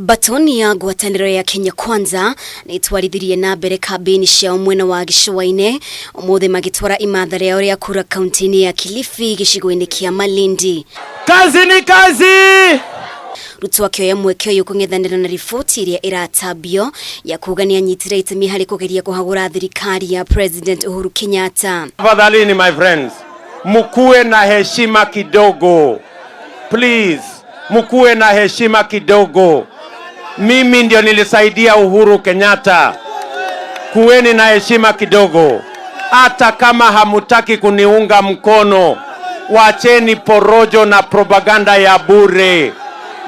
Batoni ya ngwatanĩro ya Kenya Kwanza nĩ ĩtwarithirie na mbere kambĩini ciao mwena wa gĩcũa-inĩ, ũmũthĩ magĩtwara imatha rĩao rĩa kura kaunti-inĩ ya Kilifi gĩcigo-inĩ kĩa Malindi. Kazi ni kazi! Ruto akĩoya mweke ũyũ kũng'ethanĩra na riboti ĩrĩa ĩratambio ya kuga nĩ anyitire itemi harĩ kũgeria kũhagũra thirikari ya President Uhuru Kenyatta. Tafadhalini my friends, mkuwe na heshima kidogo. Please, mkuwe na heshima kidogo. Mimi ndio nilisaidia Uhuru Kenyatta. Kuweni na heshima kidogo. Hata kama hamutaki kuniunga mkono, wacheni porojo na propaganda ya bure.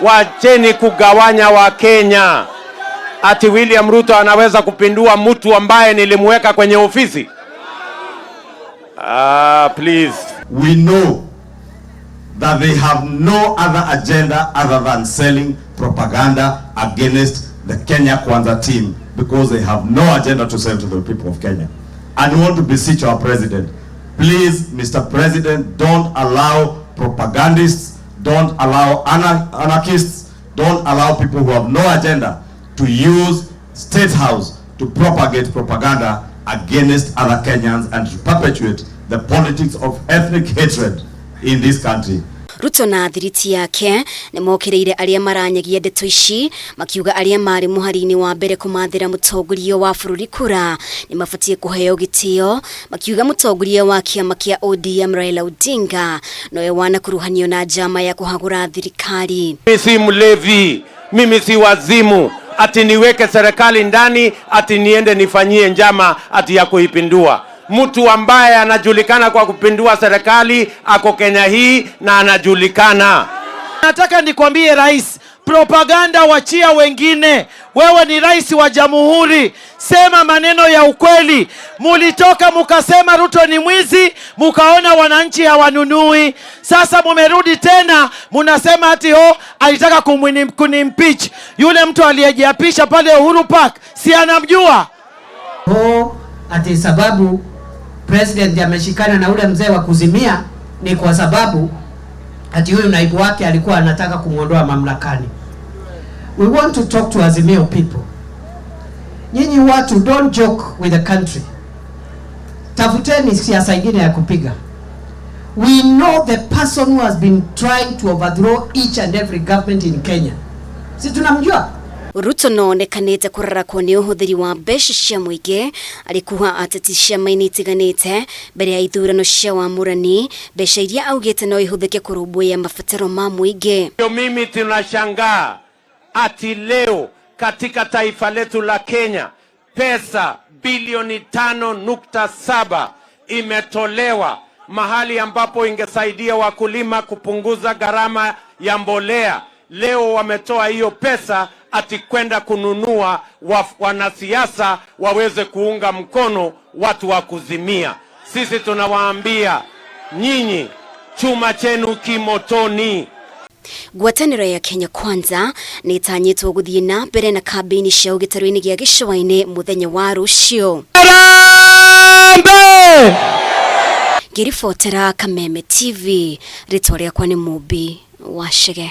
Wacheni kugawanya Wakenya. Ati William Ruto anaweza kupindua mtu ambaye nilimweka kwenye ofisi? Ah, please. We know that they have no other agenda other than selling propaganda against the Kenya Kwanza team, because they have no agenda to sell to the people of Kenya. And we want to beseech our president, please, Mr. President, don't allow propagandists, don't allow anarchists, don't allow people who have no agenda to use State House to propagate propaganda against other Kenyans and to perpetuate the politics of ethnic hatred in this country. Ruto na thiriti yake nĩ mokĩrĩire arĩa maranyagia ndeto ici, makiuga arĩa marĩ mũhari-inĩ wa mbere kũmathĩra mũtongoria wa bũrũri kura nĩ mabatiĩ kũheo gĩtĩo, makiuga mũtongoria wa kĩama kĩa ODM Raila Odinga nowe wanakuruhanio na njama ya kũhagũra thirikari. Mimi si mlevi, mimi si wazimu ati niweke serikali ndani ati niende nifanyie njama ati ya kuipindua. Mtu ambaye anajulikana kwa kupindua serikali ako Kenya hii na anajulikana. Nataka nikwambie rais, propaganda wachia wengine. Wewe ni rais wa jamhuri, sema maneno ya ukweli. Mulitoka mukasema Ruto ni mwizi, mukaona wananchi hawanunui. Sasa mumerudi tena munasema ati ho alitaka kunimpeach. Yule mtu aliyejiapisha pale Uhuru Park, si anamjua? Ho, ati sababu president ameshikana na ule mzee wa kuzimia ni kwa sababu ati huyu naibu wake alikuwa anataka kumwondoa mamlakani. We want to talk to Azimio people. Nyinyi watu, don't joke with the country. Tafuteni siasa ingine ya kupiga. We know the person who has been trying to overthrow each and every government in Kenya. Si tunamjua? Ruto no onekanĩte kũrarakwo nĩ ũhũthĩri wa mbeca cia mũingĩ arĩkuha ateti ciama-inĩ itiganĩte mbere ya ithurano cia wamũrani, mbeca iria augĩte no ihũthĩke kũrũmbũiya mabataro ma mũingĩ. Ndio mimi tunashangaa ati leo katika taifa letu la Kenya pesa bilioni 5.7 imetolewa mahali ambapo ingesaidia wakulima kupunguza gharama ya mbolea. Leo wametoa hiyo pesa ati kwenda kununua wanasiasa waweze kuunga mkono watu wa kuzimia. Sisi tunawaambia nyinyi, chuma chenu kimotoni. Ngwatanĩro ya Kenya Kwanza nĩ ĩtanyĩtwo gũthiĩ na mbere na kambĩini ciao gĩtarũ-inĩ gĩa gĩcũa-inĩ mũthenya wa rũciũ. Harambee! Ngĩribotera Kameme TV, rĩtwa rĩakwa nĩ Mũmbi wa Chege.